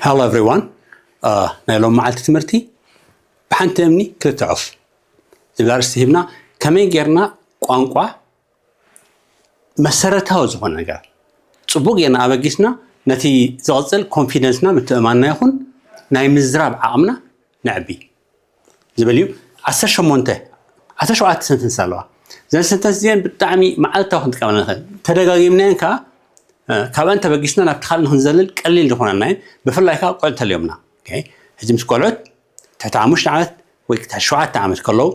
Hello everyone. Uh, ናይ ሎም መዓልቲ ትምህርቲ ብሓንቲ እምኒ ክልተ ዑፍ ዝብል ኣርእስቲ ሂብና፣ ከመይ ጌርና ቋንቋ መሰረታዊ ዝኾነ ነገር ጽቡቅ ጌርና ኣበጊስና፣ ነቲ ዝቕጽል ኮንፊደንስና፣ ምትእማንና ይኹን ናይ ምዝራብ ዓቕምና ነዕቢ ዝብል እዩ። ዓሰርተ ሸሞንተ፣ ዓሰርተ ሸውዓተ ሰንተንስ ኣለዋ። እዘን ሰንተንስ እዚአን ብጣዕሚ መዓልታዊ ክንጥቀመለን ንኽእል። ተደጋጊምናየን ከዓ፣ እ፣ ካብአን ተበጊስና ናብቲ ካልእ ንክንዘልል ቀሊል ዝኾነና እየን። ብፍላይ ከዓ ቆልዑ ተልዮምና። ኦኬ? ሕጂ ምስ ቆልዑት ትሕቲ ሓሙሽተ ዓመት ወይ ትሕቲ ሸውዓተ ዓመት ከለዉ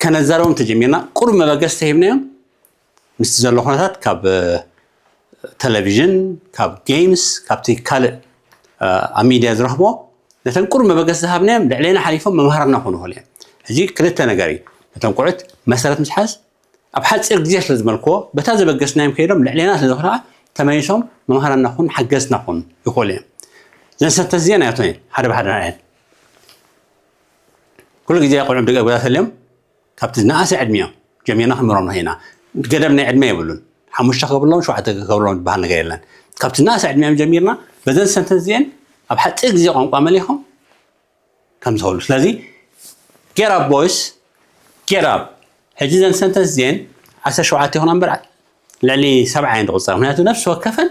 ከነዛረቦም ተጀሚርና፣ ቁሩብ መበገሲ ተሂብናዮም፣ ምስቲ ዘሎ ኩነታት ካብ፣ እ፣ ቴሌቪዥን፣ ካብ ጌምስ፣ ካብቲ ካልእ፣ እ፣ ኣብ ሚድያ ዝረኽቦ፣ ነተን ቁሩብ መበገሲ ዝሃብናዮም ልዕሌና ሓሊፎም መምሃራንና ክኾኑ ይኽእሉ እዮም። ሕጂ ክልተ ነገር እዩ። ነቶም ቆልዑት መሰረት ምትሓዝ፣ ኣብ ሓፂር ግዜ ስለ ዝመልክዎ፣ በታ ዘበገስናዮም ከይዶም ልዕሌና ስለ ዝኾኑ ተመሊሶም መምሃራንና ክኾኑ፣ ሓገዝትና ክኾኑ ይኽእሉ እዮም። እዘን ሰንተንስ እዚአን ናይቶም እየን፣ ሓደ ብሓደ እየን። ኩሉ ግዜ ቆልዑ ደቂ ገዛ ተልዮም ካብቲ ዝነኣሰ ዕድሚኦም ጀሚርና ክንምህሮም ንኽእል ኢና። ገደብ ናይ ዕድመ የብሉን። ሓሙሽተ ክገብርሎም፣ ሸውዓተ ክገብርሎም ዝበሃል ነገር የለን። ካብቲ ዝነኣሰ ዕድሚኦም ጀሚርና በዘን ሰንተንስ እዚአን ኣብ ሓፂር ግዜ ቋንቋ መሊኾም ከም ዝኽእሉ። ስለዚ get up boys, get up። ሕጂ እዘን ሰንተንስ እዚአን ዓሰርተ ሸውዓተ ይኹና እምበር ልዕሊ ሰብዓ እየን ዝቑጸራ። ምክንያቱ ነፍሲ ወከፈን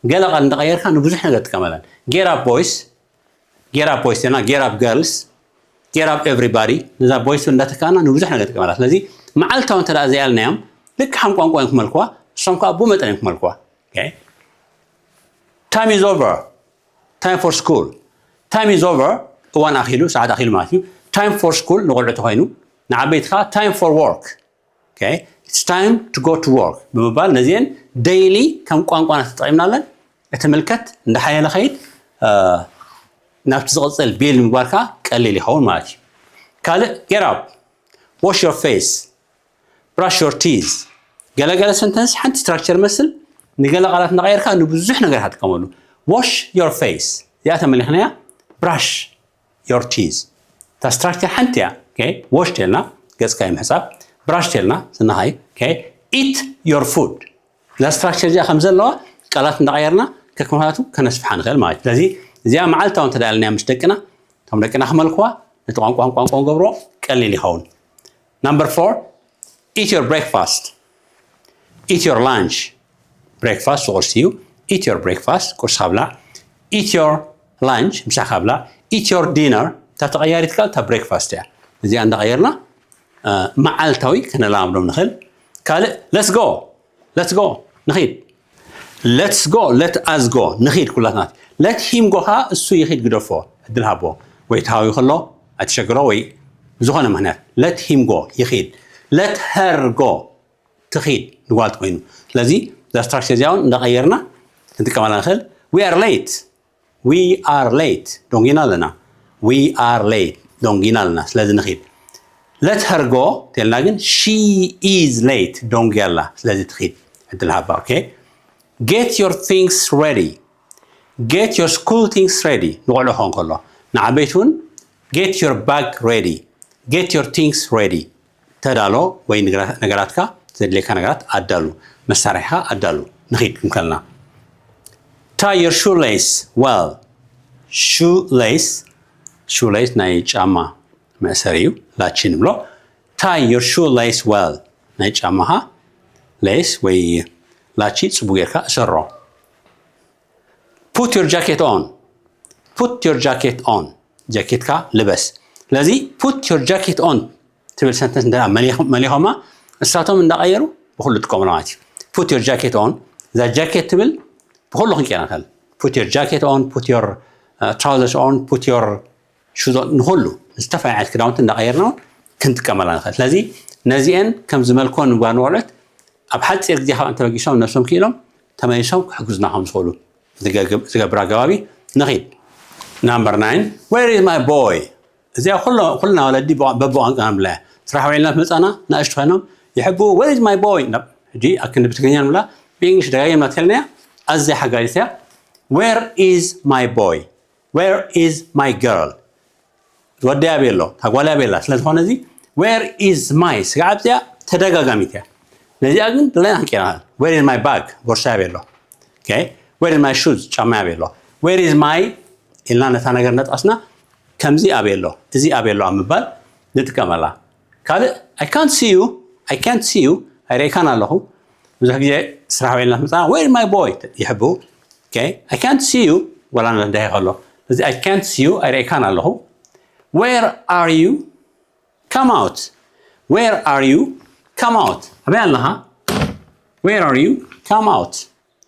ገለ ቃል እንዳቐየርካ ንብዙሕ ነገር ትጥቀመለን። Get up boys, get up boys ና፣ get up girls, get up everybody። ነዛ ቦይስ እንዳተካእና ንብዙሕ ነገር ትጥቀመላ። ስለዚ መዓልታዊ እንተ ደኣ ዘይኣልናዮም፣ ልክዕ ከም ቋንቋ እዮም ክመልክዋ፣ እሶም ከዓ ብኡ መጠን እዮም ክመልክዋ። Okay? Time is over. Time for school. Time is over. እዋን ኣኺሉ፣ ሰዓት ኣኺሉ ማለት እዩ። Time for school ንቆልዑ ተኾይኑ፣ ንዓበይቲ ከዓ time for work. Okay? It's time to go to work ብምባል ነዚአን ዴይሊ ከም ቋንቋና ተጠቒምናለን፣ እቲ ምልከት እንዳሓየለ ኸይድ፣ እ፣ ናብቲ ዝቕጽል ቢል ምግባር ከዓ ቀሊል ይኸውን ማለት እዩ። ካልእ፣ get up, wash your face, brush your teeth። ገለገለ ሰንተንስ ሓንቲ ስትራክቸር መስል፣ ንገለ ቃላት እንዳቐየርካ ንብዙሕ ነገር ኢኻ ትጥቀመሉ። Wash your face፣ እዚኣ ተመሊኽናያ። Brush your teeth፣ እታ ስትራክቸር ሓንቲ እያ። Okay? ዎሽ ተልና ገጽካ ምሕጻብ፣ ብራሽ ተልና ስናኻ እዩ። Okay? Eat your food። እዛ ስትራክቸር እዚኣ ከም ዘለዋ ቃላት እንዳቐየርና ከከምታቱ ከነስፍሓ ንኽእል ማለት እዩ። ስለዚ እዚኣ መዓልታዊ እንተ ደኣ ኢልናያ ምስ ደቅና፣ እቶም ደቅና ክመልክዋ፣ ነቲ ቋንቋ ቋንቋ ንገብሮ ቀሊል ይኸውን። Number four, eat your breakfast, eat your lunch። ብሬክፋስት ቁርሲ እዩ። Eat your breakfast፣ ቁርስኻ ብላዕ። Eat your lunch፣ ምሳኻ ብላዕ። Eat your dinner፣ እታ ተቐያሪት ቃል እታ ብሬክፋስት እያ። እዚኣ እንዳቐየርና፣ እ፣ መዓልታዊ ከነለማምዶም ንኽእል። ካልእ፣ let's go፣ let's go፣ ንኺድ። Let's go፣ let us go፣ ንኺድ ኩላትና። Let him go ከዓ እሱ ይኺድ፣ ግደፎ፣ ዕድል ሃቦ። ወይ ተሃዊ ከሎ ኣይትሸግሮ፣ ወይ ብዝኾነ ምኽንያት። Let him go፣ ይኺድ። Let her go፣ ትኺድ ንጓል ተኮይኑ። ስለዚ እዛ ስትራክቸር እዚኣ እውን እንዳቐየርና ክንጥቀመላ ንኽእል። We are late፣ we are late፣ ደንጊና ኣለና። We are late፣ ደንጊና ኣለና። ስለዚ ንኺድ። Let her go ተልና ግን she is late፣ ደንጊያ ኣላ። ስለዚ ትኺድ፣ ዕድል ሃባ። Okay? Get your things ready፣ get your school things ready ንቆልዑ ክኸውን ከሎ፣ ንዓበይቲ እውን get your bag ready፣ get your things ready፣ ተዳሎ ወይ ንግራ-፣ ነገራትካ፣ ዘድልየካ ነገራት ኣዳሉ፣ መሳርሒኻ ኣዳሉ። ንኺድ ክንከልና። Tie your shoelace well። Shoelace፣ shoelace ናይ ጫማ መእሰሪ እዩ፣ ላቺ ንብሎ። Tie your shoelace well፣ ናይ ጫማኻ ሌስ ወይ ላቺ ጽቡቅ ጌርካ እሰሮ። Put your jacket on፣ put your jacket on፣ ጃኬትካ ልበስ። ስለዚ put your jacket on ትብል ሰንተንስ እንተ መሊኾማ፣ እሳቶም እንዳቐየሩ ብኩሉ ጥቀሙላ ማለት እዩ። Put your jacket on፣ እዛ ጃኬት ትብል ብኩሉ ክንቀይራ ንኽእል። Put your jacket on፣ put your፣ uh, trousers on፣ put your shoes on፣ ንኹሉ፣ ንዝተፈላለየ ዓይነት ክዳውንቲ እንዳቐየርና እውን ክንጥቀመላ ንኽእል። ስለዚ ነዚአን ከም ዝመልኮ ንጓ ንቆልዑት ኣብ ሓፂር ግዜ ካብ እንተበጊሶም ነብሶም ክኢሎም ተመሊሶም ክሕግዙና ከም ዝኽእሉ ዝገግ-፣ ዝገብር ኣገባቢ ንኺድ። Number nine, where is my boy? እዚኣ ኩሎ-፣ ኩልና ወለዲ ብቋ-፣ በብቋንቋና ንብላ እያ። ስራሕ ውዒልና ምስ መጻና ንኣሽቱ ኮይኖም ይሕብኡ፣ "Where is my boy?" ናብ-፣ ሕጂ ኣክንዲ ብትግርኛ ንብላ፣ ብእንግሊሽ ደጋጊምና ተልናያ፣ ኣዝያ ሓጋዚት እያ። Where is my boy? Where is my girl? ወደይ ኣበይ ኣሎ? እታ ጓለይ ኣበይ ኣላ? ስለ ዝኾነ እዚ where is my ስጋዕ ኣብዚኣ ተደጋጋሚት እያ። ነዚኣ ግን ድላይና ክንቀይራ። Where is my bag? ቦርሳይ ኣበይ ኣሎ? Okay? Where is my shoes? ጫማይ ኣበይ ኣሎ? Where is my ኢልና ነታ ነገር ነጥቐስና ከምዚ ኣበይ ኣሎ፣ እዚ ኣበይ ኣሎ ኣብ ምባል ንጥቀመላ። ካልእ I can't see you፣ I can't see you፣ ኣይረእካን ኣለኹ። ብዙሕ ግዜ ስራሕ በይልና መጻና where is my boy ይሕብኡ። Okay? I can't see you ወላ እንዳ ከሎ እዚ I can't see you ኣይረእካን ኣለኹ። Where are you? Come out. Where are you? Come out. ኣበይ ኣለኻ? Where are you? Come out.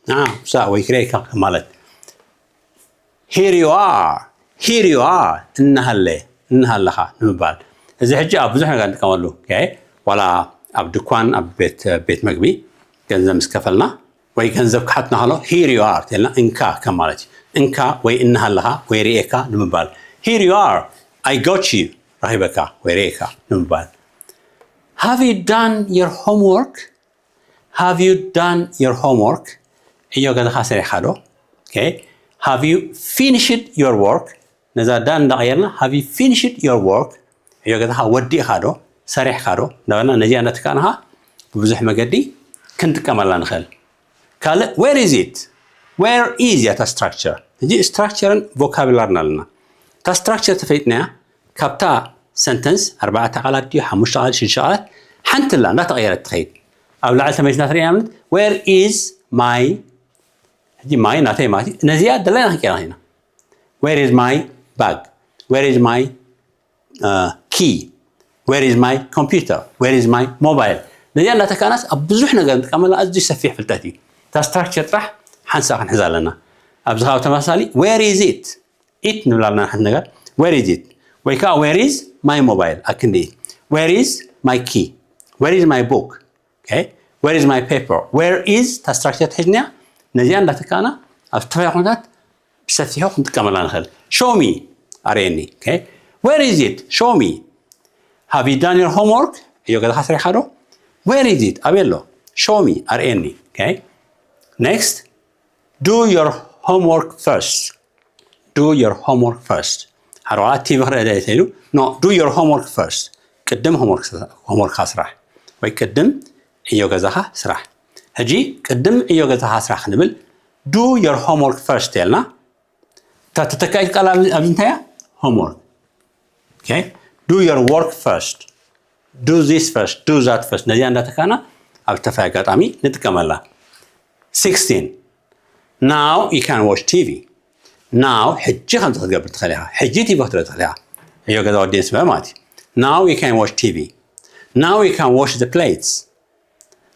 ንዓ ውጻእ ወይ ክርእየካ ማለት here you are, here you are፣ እንሃለ፣ እንሃለኻ ንምባል። እዚ ሕጂ ኣብ ብዙሕ ነገር ንጥቀመሉ። Okay? ዋላ ኣብ ድኳን፣ ኣብ ቤት ቤት መግቢ ገንዘብ ምስ ከፈልና ወይ ገንዘብ ክሓትና ከሎ here you are ተልና እንካ ከም ማለት እዩ። እንካ ወይ እንሃለኻ ወይ ርእየካ ንምባል። Here you are, I got you፣ ረኺበካ ወይ ርእየካ ንምባል። Have you done your homework? Have you done your homework? ዕዮ ገዛኻ ሰሪሕካ ዶ? Okay. Have you finished your work? ነዛ done እንዳቐየርና have you finished your work? ዕዮ ገዛኻ ወዲእኻ ዶ? ሰሪሕካ ዶ? እንዳበልና ነዚኣ እንዳተካእናኻ ብብዙሕ መገዲ ክንጥቀመላ ንኽእል። ካልእ where is it? Where is እያ እታ structure። ሕጂ structure ን vocabulary ን ኣለና። እታ structure ተፈሊጥናያ ካብታ sentence ኣርባዕተ ቃላት ድዩ ሓሙሽተ ቃላት ሽዱሽተ ቃላት ሓንቲ ላ እንዳተቐየረት ትኸይድ። ኣብ ላዕሊ ተመሊስና ትርእያ ማለት where is my፣ ሕጂ my ናተይ ማለት እዩ። ነዚኣ ደላይና ክንቀይራ ኢና። Where is my bag? Where is my key? Where is my computer? Where is my mobile? ነዚኣ እንዳተካእናስ ኣብ ብዙሕ ነገር ንጥቀመላ። ኣዝዩ ሰፊሕ ፍልጠት እዩ። እታ structure ጥራሕ ሓንሳእ ክንሕዛ ኣለና። ኣብዚ ካብ ተመሳሳሊ where is it? It ንብላ ኣለና ሓንቲ ነገር where is it? ወይ ከዓ where is my mobile? ኣክንዲ where is my key? Where is my book? Okay? Where is my paper? Where is እታ structure ተሒዝናያ ነዚኣ እንዳተካእና ኣብ ዝተፈላለዩ ኩነታት ብሰፊሑ ክንጥቀመላ ንኽእል። Show me፣ ኣርእየኒ። Okay? Where is it? Show me። Have you done your homework? ዕዮ ገዛኻ ሰሪሕካ ዶ? Where is it? ኣበይ ኣሎ? Show me፣ ኣርእየኒ። Okay? Next, do your homework first. Do your homework first። ሓደ ቆልዓ ቲቪ ክርኢ ደልየ ተይሉ፣ no, do your homework first። ቅድም homework ስ-፣ homework ካ ስራሕ ወይ ቅድም ዕዮ ገዛኻ ስራሕ። ሕጂ ቅድም ዕዮ ገዛኻ ስራሕ ክንብል do your homework first ተልና፣ እታ ተተካኢት ቃል ኣብዚ ኣብዚ እንታይ እያ? Homework። Okay? Do your work first። Do this first። Do that first። ነዚኣ እንዳተካእና ኣብ ዝተፈላለዩ ኣጋጣሚ ንጥቀመላ። Sixteen. Now you can watch ቲቪ። Now ሕጂ ከምዚ ክትገብር ትኽእል ኢኻ። ሕጂ ቲቪ ክትርኢ ትኽእል ኢኻ። ዕዮ ገዛ ወዲኤ ስበ ማለት እዩ። Now you can watch ቲቪ። Now you can wash the plates።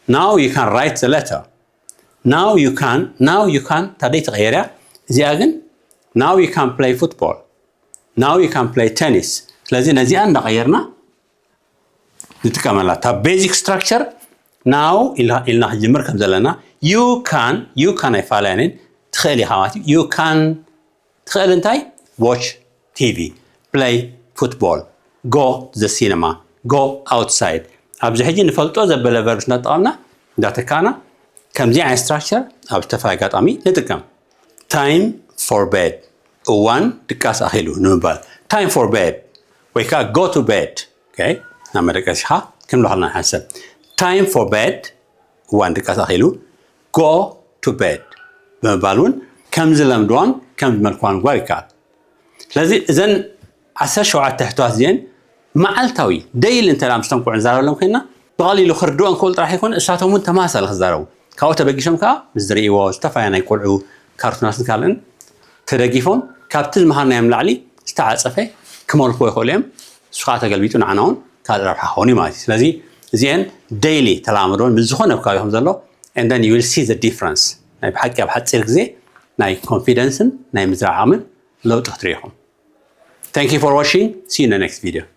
Now you can write the letter። Now you can፣ now you can እታ ደይ ተቐየር እያ። እዚኣ ግን now you can play football። Now you can play tennis። ስለዚ ነዚኣ እንዳቐየርና ንጥቀመላ። እታ basic structure now ኢልና፣ ኢልና ክንጅምር ከም ዘለና you can፣ you can ኣይፋለያንን ትኽእል ኢኻ ማለት እዩ። You can ትኽእል እንታይ? Watch ቲቪ፣ play football፣ go to the cinema፣ go outside። ኣብዚ ሕጂ ንፈልጦ ዘበለ verbs እናተጠቐምና እንዳተካእና ከምዚ ዓይነት structure ኣብ ዝተፈላለዩ ኣጋጣሚ ንጥቀም። Time for bed፣ እዋን ድቃስ ኣኺሉ ንምባል። Time for bed ወይ ከዓ go to bed። Okay? ናብ መደቀሲኻ ክንብሎ ከለና ንሓሰብ። Time for bed፣ እዋን ድቃስ ኣኺሉ። Go to bed ብምባል እውን ከም ዝለምድዋን ከም ዝመልክዋን ምግባር ይከኣል። ስለዚ እዘን ዓሰርተ ሸውዓተ ሕቶታት እዚአን መዓልታዊ daily እንተ ደኣ ምስቶም ቆልዑ ንዛረበሎም ኮይንና ብቐሊሉ ክርድኦን ክኽእሉ ጥራሕ ኣይኮነ፣ እሳቶም እውን ተመሳሳሊ ክዛረቡ ካብኡ ተበጊሶም ከዓ ምስ ዝርእይዎ ዝተፈላለያ ናይ ቆልዑ ካርቱናትን ካልእን ተደጊፎም ካብቲ ዝመሃርናዮም ላዕሊ ዝተዓፀፈ ክመልክዎ ይኽእሉ እዮም። እሱ ከዓ ተገልቢጡ ንዓና እውን ካልእ ረብሓ ክኸውን እዩ ማለት እዩ። ስለዚ እዚአን daily ተለማመድወን ምስ ዝኾነ ኣብ ከባቢኹም ዘሎ and then you will see the difference። ናይ ብሓቂ ኣብ ሓፂር ግዜ ናይ confidence ን ናይ ምዝራብ ዓቕምን ለውጢ ክትርኢ ኢኹም። Thank you for watching. See you in the next video.